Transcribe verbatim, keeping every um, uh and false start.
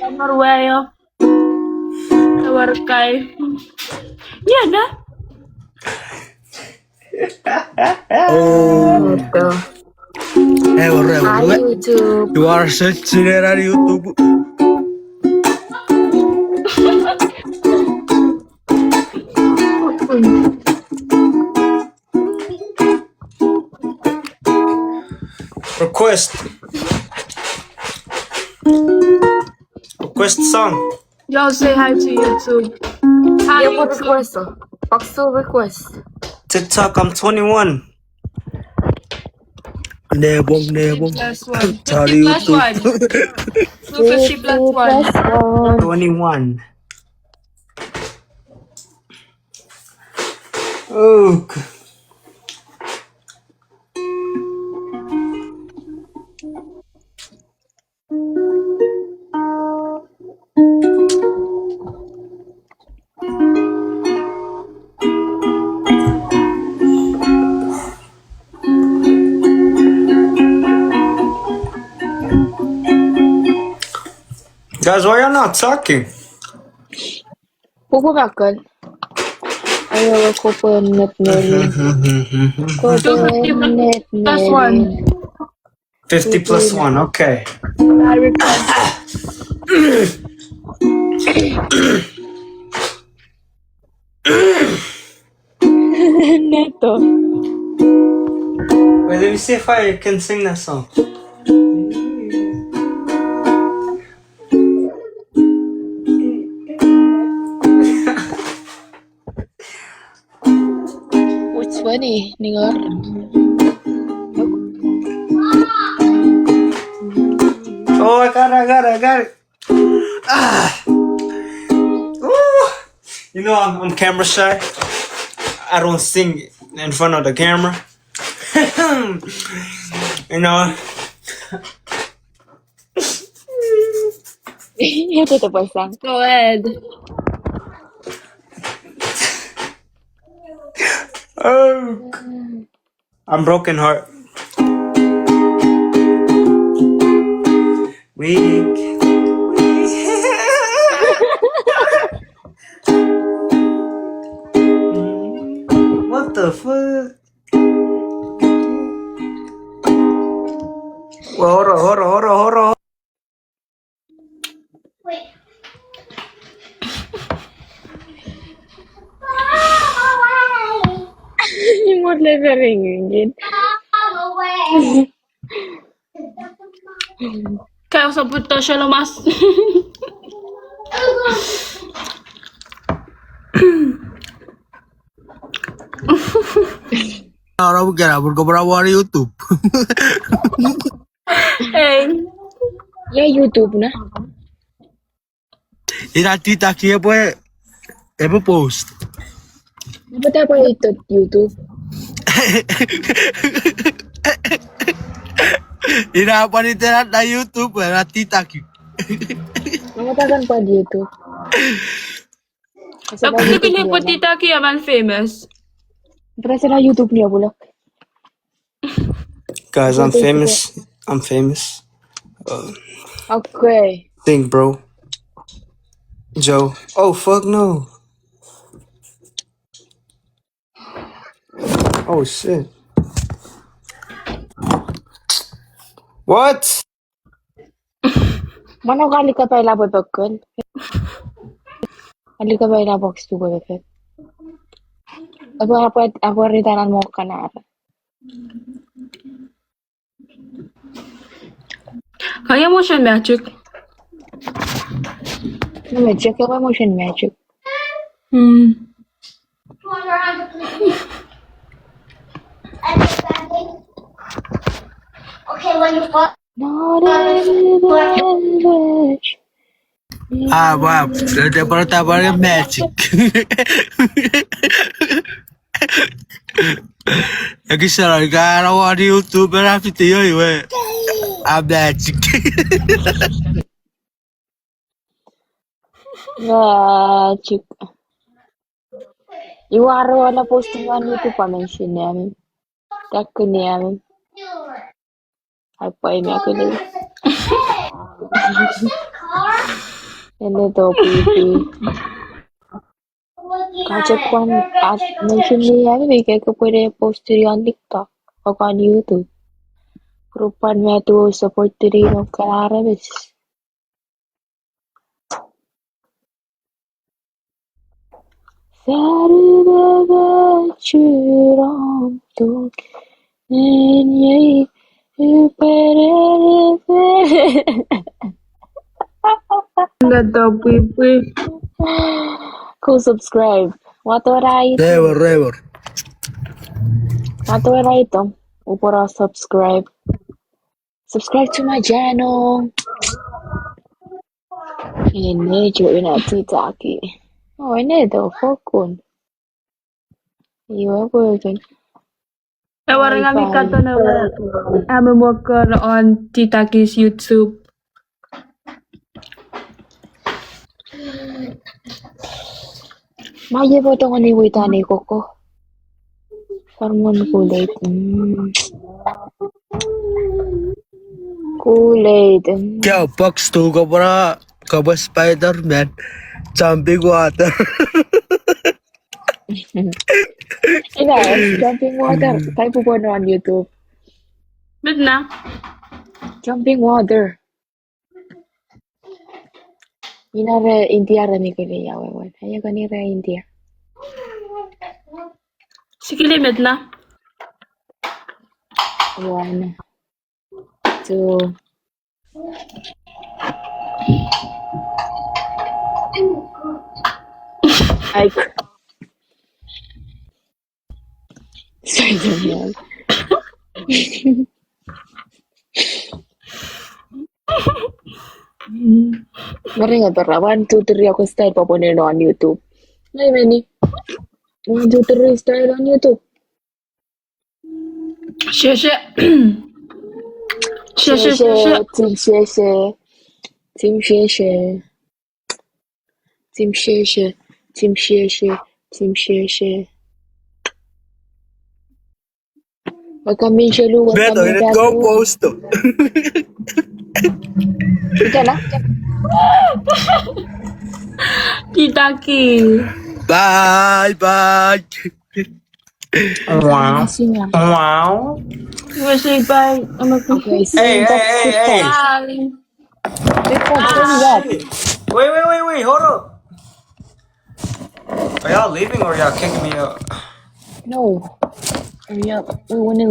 Norway. Ewer kai. Iena. Oh. Ewer, ewer. Hi, YouTube. You are such a YouTube. Request. Request song. Y'all say hi to YouTube. Hi, YouTube. Request. Paksu request. TikTok, I'm twenty-one. Nebong, nebong. Plus one. Sorry, fifty plus YouTube. One. Lucas, fifty plus one. Twenty-one. Okay. Guys, why y'all not talking? Puku bakal. Ayo, kopo net neli. Kopo net neli. Plus one. Fifty plus one, okay. I request. Neto. Wait, let me see if I can sing that song. What's funny, Ningar? Oh, I got it, I got it, I got it. Ah. Ooh. You know, I'm, I'm camera shy. I don't sing in front of the camera. You know. Go ahead. Oh, I'm broken heart. Weak. What the fuck? Well, hold on, hold on, hold on, hold on. Imut le very good. Kau soput to solo mas. Ora bukan, bukan pernah wari YouTube. Ei. Ia YouTube na. Ina TikTok epwe, epwe post. Epwe ta pwe ito YouTube. Ina pwan ite na YouTube, ina TikTok. Epwe ta kan pwan YouTube. Aku tikini pwe TikTok ia man famous. Presera YouTube ni abulok. Guys, I'm famous. I'm famous. Uh, okay. Think, bro. Joe. Oh, fuck no. Oh, shit. What? Mano kali kapaila pwe pekon. Kali kapaila box tu pwe pekon. Apo, apo, apo ritanan mo kanar. Kaya motion magic. No, magic, kaya motion magic. Hmm. Okay, when you fuck. Not in the village. Ah, wow. Te, te, para ta para magic. Ekisara, gara wani YouTube, era fiti yo iwe. Ah, magic. Magic. Iwe are wala posting on YouTube, a mention name. Takku name. Ai pwai me akele. Ene to pwipwi. Ka chok pwan at mention ni ami ika kopwene post-ini on TikTok, o on YouTube. Pwe pwan mi tou support-ini non kana aramas. Sarira churom tuk. Enye upere. Nge to pwipwi. Go subscribe. Wato rai. Rever, rever. Wato rai to. Upora subscribe. Subscribe to my channel. Ene jo ina titaki. Oh, ene to fokkun. Iwe pwokun. Ewe ringa mi katon ewe amemokon on Titaki's YouTube. Ma ye bo tongeni wita ni koko. Farmon Kool-Aid. Mm. Kool-Aid. Mm. Kio box tu kopwora, kopwe Spider-Man. Jumping water. Ina, jumping water. Kai pupwono on YouTube. Mit na? Jumping water. Ina re India re mi kele ia wewen. Aia kani re India. Sikili met na? One, two. Ai. Spider-Man. Mari nga tora one, two, three ako style pwopwono on YouTube. Ngai meni. One, two, three style on YouTube. Sheshe. Sheshe, sheshe, sheshe. Team sheshe. Team sheshe. Team sheshe. Team sheshe. Team sheshe. Welcome in, Shelu. Welcome in, Shelu. Beto, let go post. Ikana? Titaki. Bye, bye. Wow. Wow. You wanna say bye? I'm a... Okay, hey, hey, hey, hey. Bye. Wait, wait, wait, wait, hold up. Are y'all leaving or y'all kicking me out? No. Hurry up. We wanna